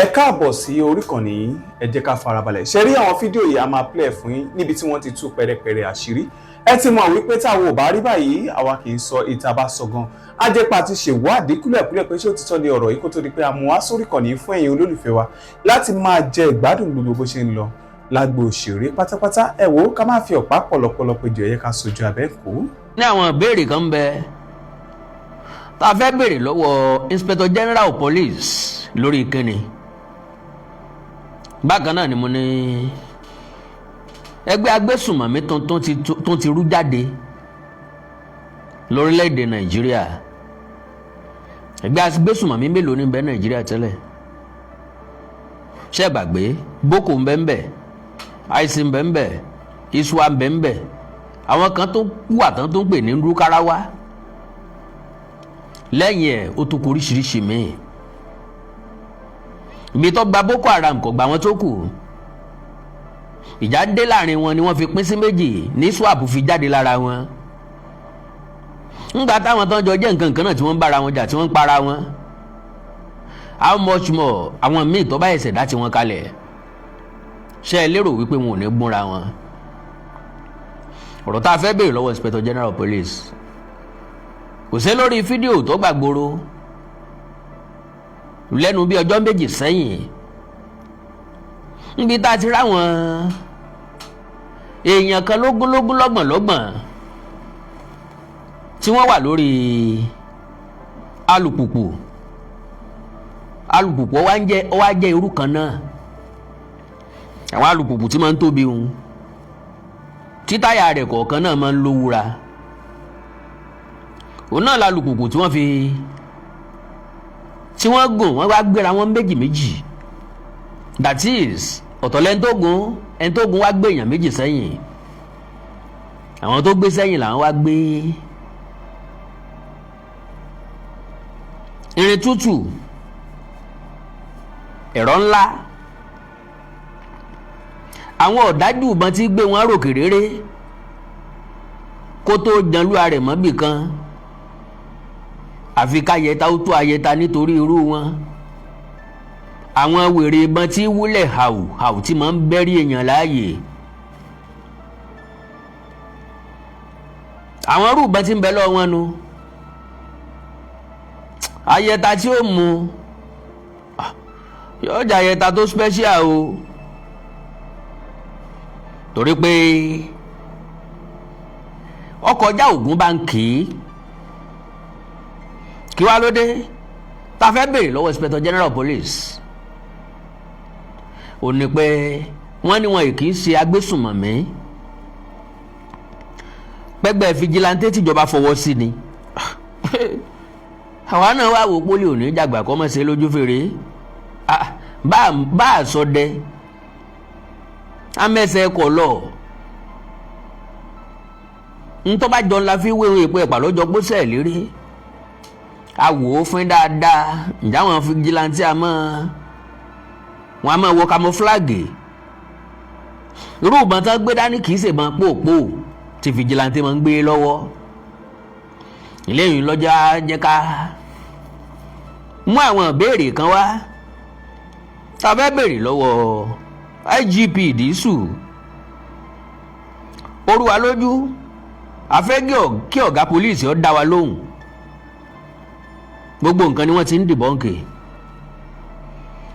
Ẹ káàbọ̀ sí orí ìkànnì yìí. Ẹ jẹ́ ká farabalẹ̀ ṣe rí àwọn fídíò yìí. A máa play fún yín níbi tí wọ́n ti tú pẹ̀rẹ̀pẹ̀rẹ̀ àṣírí. Ẹ ti mọ̀ wípé táwọn ò bá rí báyìí, àwa kì í sọ ìta bá sọ gan. Ajẹ́pà ti ṣèwádìí kúlẹ̀kúlẹ̀ pé ṣé òtítọ́ ni ọ̀rọ̀ yìí, kó tó di pé a mú wá sórí ìkànnì yìí fún ẹ̀yin olólùfẹ́ wa láti máa jẹ ìgbádùn gbogbo bó ṣe ń lọ lágbo òṣèré pátápátá. Ẹ wò ó, ká má fi ọ̀pá pọ̀lọpọ̀lọ péjọ, ẹ̀yẹ ká sojú abẹ́ kó. Ní àwọn ìbéèrè kan ń bẹ tá a fẹ́ béèrè lọ́wọ́ Inspector General of Police lórí kíni. Bákan náà ni mo ní ẹgbẹ́ agbésùnmọ̀mí tuntun tún ti rú jáde lórílẹ̀‐èdè Nàìjíríà. Ẹgbẹ́ agbésùnmọ̀mí mélòó ní bẹ Nàìjíríà tẹ́lẹ̀? Ṣé ẹ gbàgbé? Boko ń bẹ ń bẹ, ISIS ń bẹ ń bẹ, ISWAP ń bẹ ń bẹ, àwọn kan tó wà tán tó ń pè ní Rúkàráwá. Lẹ́yìn ẹ̀, ó tún kó oríṣiríṣi míì. Ibi tó gba Boko Haram kò gba wọn tó kù, ìjà dé láàrin wọn ni wọ́n fi pín sí méjì, ní ISWAP fi jáde lára wọn. Ńgbà táwọn tó ń jọ jẹ́ nǹkan kan náà tí wọ́n ń bára wọn jà, tí wọ́n ń para wọn, how much more àwọn míì tó bá ẹsẹ̀ dá tiwọn kalẹ̀? Ṣé ẹ lérò wípé wọn ò ní gbúnra wọn? Ọ̀rọ̀ tá a fẹ́ béèrè lọ́wọ́ Inspector General of Police kò sí lórí fídíò tó gbàgbóró lẹ́nu bí ọjọ́ 2 sẹ́yìn, níbi tá a ti ráwọn èèyàn kan lógúnlógún, lọ́gbọ̀n lọ́gbọ̀n tí wọ́n wà lórí alùpùpù. Alùpùpù ó wá jẹ́ irú kan náà, àwọn alùpùpù tí máa ń tóbi hun, tí táyà rẹ̀ kọ̀ọ̀kan náà máa ń lówúra. Òun náà lálùpùpù tí wọ́n fi tí wọ́n gùn. Wọ́n wá gbéra wọn méjì méjì, that is, ọ̀tọ̀ lẹ́ni tó gùn, ẹni tó gùn wá gbé èèyàn méjì sẹ́yìn, àwọn tó gbé sẹ́yìn làwọn wá gbé irin tútù, ẹ̀rọ ńlá, àwọn ọ̀dájú ìbọn tí gbé wọn ròkè réré kó tó janlúwa rẹ̀ mọ́bì kan, àfi káyẹta ó tó ayẹta nítorí irú wọn. Àwọn wèrè ìbọn tí wúlẹ̀ hàù hàù tí máa ń bẹ́rí èèyàn láàyè, àwọn irú ìbọn tí ń bẹ lọ́wọ́ wọn nu. Ayẹta tí ó mú yóò jẹ́ ayẹta tó special o, torí pé ọkọjá ògùn bá ń kì í. Kí wá ló dé tá a fẹ́ béèrè lọ́wọ́ Inspector General of Police? Ò ní pé wọ́n ní wọn kì í ṣe agbésùnmọ̀mí, pẹ́gbẹ́ fìjìláńtẹ́ tìjọba fọwọ́ sí ni. Àwa náà wá wò pólì òní jàgbà kọ́ mọ̀ sí lójú fèrè bá a sọ dẹ amẹ́sẹ̀ kọ̀ lọ ntọ́ bá jọ ńlá fi wéwèé èpo ẹ̀pà lọ́jọ́ pósẹ̀ lérí. A wò ó fún dáadáa. Ǹjẹ́ àwọn fìjìláńtì àmọ́ wọn a máa wọ camouflage? Irú ìbọn tán gbé dání kì í ṣèbọn pòpò tí fìjìláńtì máa ń gbé lọ́wọ́. Eléyìí lọ́jà jẹ́ ká mú àwọn ìbéèrè kan wá tá a fẹ́ béèrè lọ́wọ́ IGP Dísù. Orúwa lójú, a fẹ́ kí ọ̀gá pólíìsì ó dá wa lóhùn. Gbogbo nǹkan ni wọ́n ti ń debunk.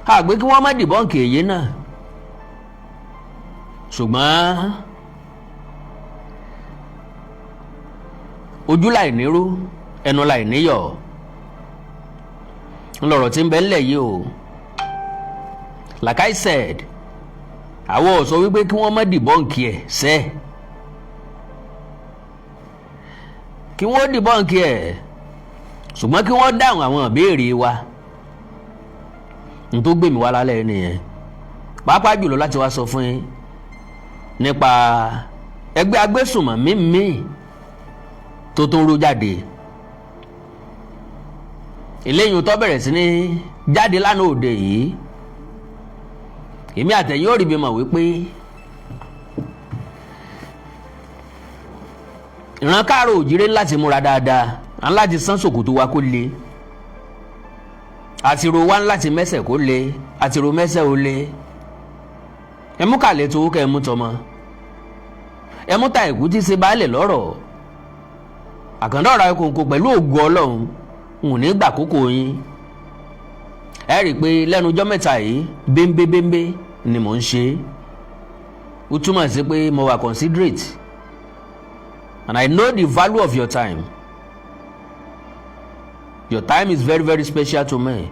Àgbé kí wọ́n má debunk èyí náà, ṣùgbọ́n ojú láì nírú, ẹnu láì níyọ̀ ńlọrọ̀ tí ń bẹ ńlẹ̀ yìí o. Like I said, àwọn ò sọ wípé kí wọ́n má debunk ẹ̀ sẹ́, kí wọ́n debunk ẹ̀, ṣùgbọ́n kí wọ́n dáhùn àwọn ìbéèrè wa. N tó gbèmí wá lálẹ́ nìyẹn, pàápàá jùlọ láti wá sọ fún yín nípa ẹgbẹ́ agbésùnmọ̀mí míì tó tún rú jáde. Eléyìí tó bẹ̀rẹ̀ sí ní jáde lánàá òde yìí, èmi àtẹ̀yìn ò rí bí mọ̀ wípé ìran káàró òjìrè láti múra dáadáa, à ń láti sán ṣòkòtò wa kó le. Àtìrò wá láti mẹ́sẹ̀ kó le, àtìrò mẹ́sẹ̀ ó le. Ẹ mú kàlẹ́ tó kẹ́ ẹ mú tọmọ, ẹ mú ta ìkú tí ṣe baálẹ̀ lọ́rọ̀. Àkàndá ọ̀rọ̀ Awíkonko, pẹ̀lú ògùn Ọlọ́run, n ò ní gbà kókó yín. Ẹ rí i pé lẹ́nu ọjọ́ mẹ́ta yìí, béńbébéńbé ni mò ń ṣe. Ó túmọ̀ sí pé mo wà considerate and I know the value of your time. Your time is very, very special to me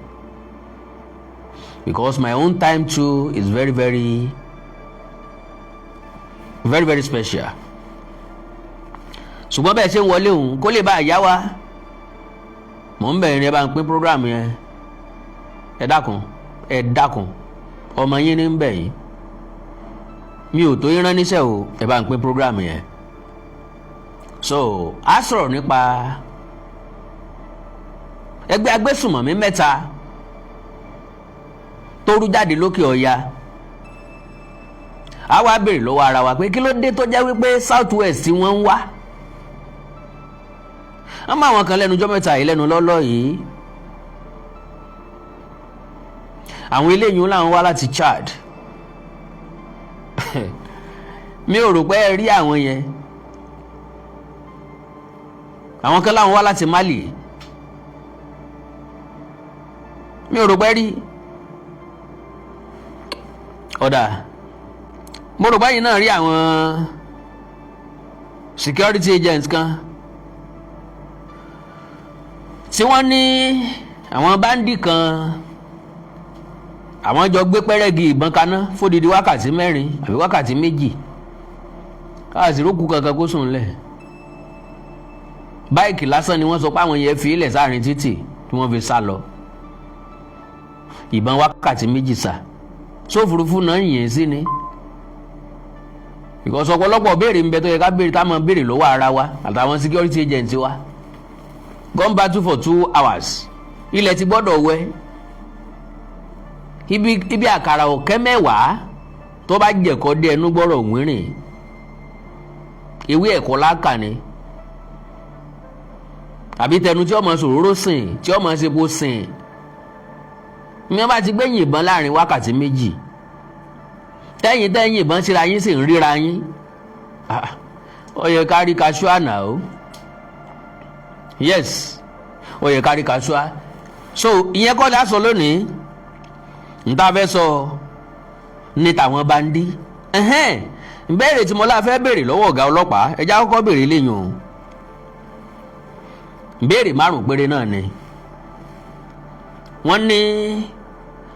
because my own time too is very, very, very, very special. Ṣùgbọ́n bẹ́ẹ̀ ṣe ń wọlé òun kó lè bá a yá wa, mò ń bẹ̀rẹ̀ ní ẹ bá ń pín program yẹn. Ẹ dákun, ẹ dákun, ọmọ yín ní ń bẹ̀ yín, mi ò tó yín rán níṣẹ́ o. Ẹ bá ń pín program yẹn. So a sọ̀rọ̀ nípa ẹgbẹ́ agbésùmọ̀mí mẹ́ta tó rú jáde lókè ọya. A wá béèrè lọ́wọ́ ara wa pé kí ló dé tó jẹ́ wípé South West tí wọ́n ń wá. Wọ́n mọ àwọn kan lẹ́nu ọjọ́ mẹ́ta yìí, lẹ́nu lọ́lọ́ yìí. Àwọn eléyìí làwọn wá láti Chad. Mi ò rò pé ẹ rí àwọn yẹn. Àwọn kan láwọn wá láti Mali. Mi ò rò pé rí ọ̀dà. Mo rò báyìí náà rí àwọn security agents kan tí wọ́n ní àwọn bandit kan, àwọn jọ gbé pẹ́rẹ́gì ìbọn kaná fódìdí wákàtí 4 àbí wákàtí 2, káàsì rókù kankan kó sùn lẹ̀. Bike lásán ni wọ́n sọ pé àwọn yẹn fi ilẹ̀ sáàrin títì tí wọ́n fi sá lọ. Ìbọn wákàtí 2 sà sófurufú náà yẹn sí ni. Because ọ̀pọ̀lọpọ̀ béèrè ń bẹ tó yẹ ká béèrè, tá a máa béèrè lọ́wọ́ ara wa àtàwọn security agents wa. Gun battle for 2 hours, ilẹ̀ ti gbọ́dọ̀ wẹ̀. Ibi àkàrà ọ̀kẹ́ 10 tó bá jẹ̀kọ́ dé ẹnu gbọ́rọ̀ wínrìn, ewé ẹ̀kọ́ lákà ni àbí tẹnu tí ọmọ sòróró sìn, tí ọmọ sepo sìn ní. Wọ́n bá ti gbẹ̀yìn ìbọn láàrin wákàtí 2, tẹ́yìn tẹ́yìn ìbọn síra yín sì ń ríra yín, ó yẹ ká rí kaṣú àná o. Yes, ó yẹ ká rí kaṣú. So ìyẹn kọ́ la sọ lónìí. N ta fẹ́ sọ ní tàwọn bandit. Ìbéèrè tí mo lá fẹ́ béèrè lọ́wọ́ ọ̀gá ọlọ́pàá, ẹja kọ́kọ́ béèrè lẹ́yìn o. Ìbéèrè márùn péré náà ni. Wọ́n ní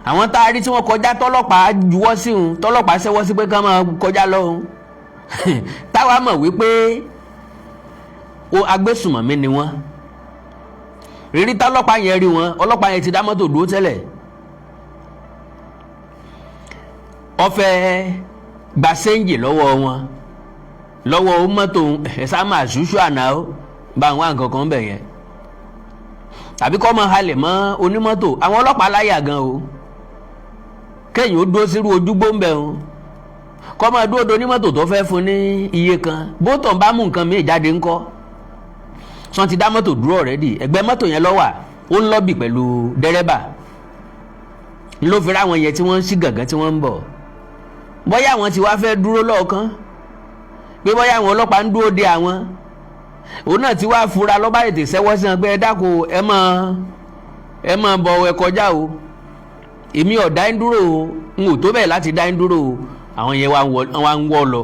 àwọn tá a rí tí wọ́n kọjá, tọ́lọ́pàá juwọ́ sí òun, tọ́lọ́pàá ṣẹ́wọ́ sí pé ká máa kọjá lọ́hùn, táwa mọ̀ wípé o agbésùmọ̀mí ni wọ́n. Rírí tọ́lọ́pàá yẹn rí wọn, ọlọ́pàá yẹn ti dá mọ́tò dúró tẹ́lẹ̀, ó fẹ́ gba séǹjì lọ́wọ́ wọn, lọ́wọ́ mọ́tò. Ẹ̀ sá máa ṣùṣù àná ó bá àwọn nǹkan kan bẹ̀ yẹn, tàbí kọ́ máa halẹ̀ mọ́ onímọ́tò. Àwọn ọlọ́pàá láyà gan o. Kéèyàn ó dúró sírú ojúgbó ń bẹ̀ o, kọ́ máa dúró de onímọ́tò tó fẹ́ fún ní iye kan, bótọ̀ ń bá mú nǹkan míì jáde ńkọ́? Sọ́n ti dá mọ́tò dúró already, ẹgbẹ́ mọ́tò yẹn ló wà, ó ń lọ́bì pẹ̀lú dẹ́rẹ́bà ló fi ráwọn yẹn tí wọ́n ń ṣí gàngán tí wọ́n ń bọ̀. Bóyá àwọn ti wá fẹ́ dúró lọ́ọ̀kan pé bóyá àwọn ọlọ́pàá ń dúró de àwọn, òun náà ti wá fura lọ́ba ètè sẹ́wọ́ sí wọn pé ẹ dákun, ẹ máa bọ̀, ẹ kọjá o, èmi ò dá ń dúró o, n ò tó bẹ́ẹ̀ láti dá ń dúró o. Àwọn yẹn wá ń wọ́ lọ.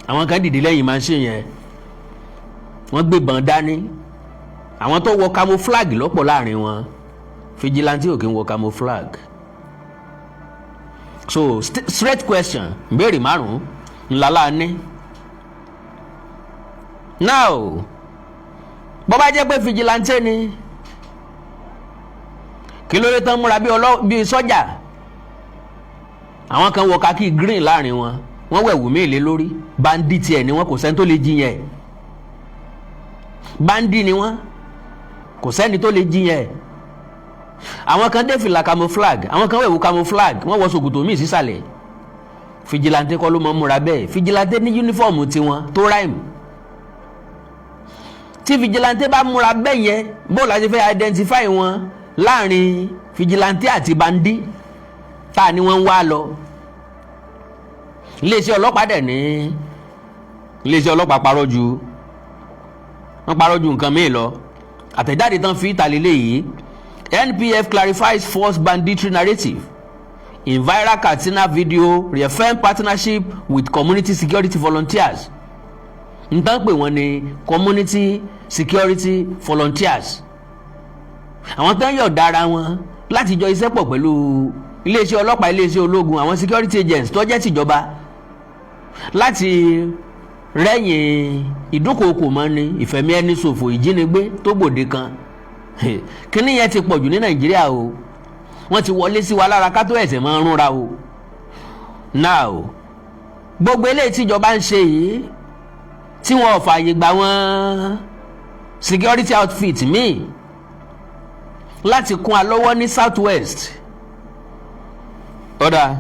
Àwọn kan dìde lẹ́yìn machine yẹn, wọ́n gbébọn dání. Àwọn tó wọ camouflage lọ́pọ̀ láàrin wọn. Vigilante ò kí ń wọ camouflage. So straight question, ìbéèrè márùn-ún ńlá la ní. Now, bó bá jẹ́ pé vigilante ni, kí ló dé tán múra bí sọ́jà? Àwọn kan wọ khaki green láàrin wọn, wọ́n wẹ̀wù míì lé lórí. Bandit ẹ̀ ni wọ́n, kò sẹ́ni tó lè jiyàn ẹ̀. Bandit ni wọ́n, kò sẹ́ni tó lè jiyàn ẹ̀. Àwọn kan dé fìlà camouflage, àwọn kan wẹ̀wù camouflage, wọ́n wọ ṣòkòtò míì sísàlẹ̀. Vigilante kọ́ ló mọ̀ múra bẹ́ẹ̀. Vigilante ní uniform tiwọn tó rhyme. Tí vigilante bá múra bẹ́ẹ̀ yẹn, bó la ṣe fẹ́ identify wọn? Láàrin vigilante àti bandit tá a ní wọ́n ń wá lọ, iléeṣẹ́ ọlọ́pàá dẹ̀ ní iléeṣẹ́ ọlọ́pàá parọ́ ju, wọ́n parọ́ ju nǹkan míì lọ. Àtẹ̀jáde tán fi ìta lélẹ́yìí: "NPF clarifies false banditry narrative in viral Katsina video, reaffirm partnership with community security volunteers." Nǹkan pè wọ́n ní community security volunteers, àwọn tó ń yọ̀ǹda ara wọn láti jọ iṣẹ́ pọ̀ pẹ̀lú iléeṣẹ́ ọlọ́pàá, iléeṣẹ́ ológun, àwọn security agents tó jẹ́ tìjọba, láti rẹ́yìn ìdúnkòokò mọ́ni, ìfẹ̀mí ẹni ṣòfò, ìjínigbé tó gbòde kan. Kíní yẹn ti pọ̀jù ní Nàìjíríà o. Wọ́n ti wọlé sí wa lára ká tó ẹ̀sẹ̀ máa ń rúnra o. Now, gbogbo eléyìí tíjọba ń ṣe yìí, tí wọn ò fààyè gbà wọ́n security outfit míì láti kún wa lọ́wọ́ ní South West. Ọ̀dà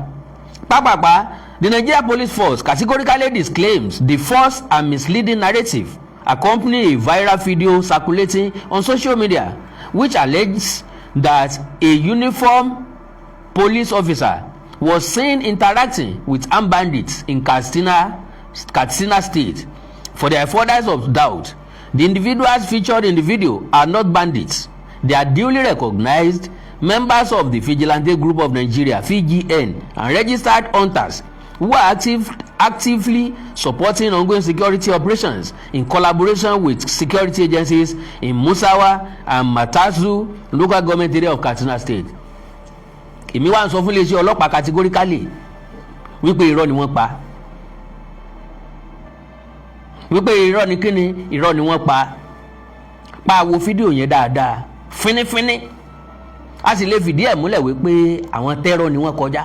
pápápá, the Nigeria Police Force categorically disclaims the false and misleading narrative accompanying a viral video circulating on social media, which alleges that a uniformed police officer was seen interacting with armed bandits in Katsina State. For the avoidance of doubt, the individuals featured in the video are not bandits. They are duly recognized members of the Vigilante Group of Nigeria, VGN, and registered hunters who are actively supporting ongoing security operations in collaboration with security agencies in Musawa and Matazu Local Government Area of Katsina State. Èmi wá ń sọ fún iléeṣẹ́ ọlọ́pàá categorically wípé irọ́ ni wọ́n pa, wípé irọ́ ni kíni, irọ́ ni wọ́n pa. Pa wo fídíò yẹn dáadáa fínífíní, a sì lè fìdí ẹ̀ múlẹ̀ wípé àwọn terror ni wọ́n kọjá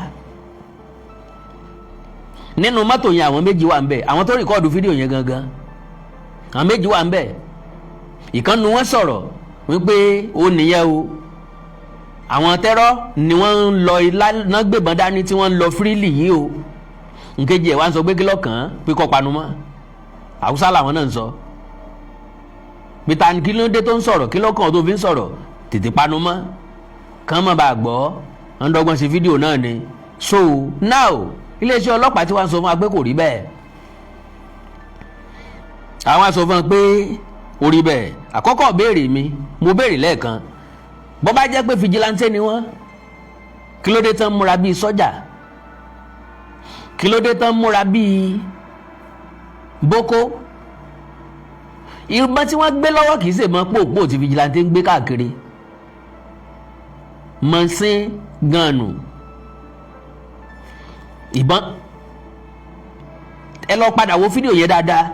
nínú mọ́tò yẹn. Àwọn méjì wà ń bẹ̀, àwọn tó record fídíò yẹn gangan, àwọn méjì wà ń bẹ̀. Ìkànnì wọn sọ̀rọ̀ wípé ó nìyẹn o, àwọn terror ni wọ́n ń lọ iná gbébọn dání tí wọ́n ń lọ freely yìí o. Nkéjì ẹ̀ wá ń sọ pé kí lọ́kàn pé kọ́ panu mọ́. Haúsá làwọn náà ń sọ pété, kí ló dé tó ń sọ̀rọ̀? Kí lọ́kàn tó fi ń sọ̀rọ̀? Tètè panu mọ́ kàn mọ́ bá a gbọ́. Ń dọ́gbọ́n ṣe fídíò náà ni. So now, iléeṣẹ́ ọlọ́pàá tí wọ́n sọ fún wa pé kò rí bẹ́ẹ̀. Àwọn sọ fún wa pé ó rí bẹ́ẹ̀. Àkọ́kọ́ béèrè mi, mo béèrè lẹ́ẹ̀kan: bó bá jẹ́ pé vigilante ni wọ́n, kí ló dé tán múra bíi sọ́jà? Kí ló dé tán múra bíi boko? Ìbọn tí wọ́n gbé lọ́wọ́ kì í ṣe mọ́ pòpò tí vigilante ń gbé káàkiri, machine gun ìbọn. Ẹ lọ padà wo fídíò yẹn dáadáa.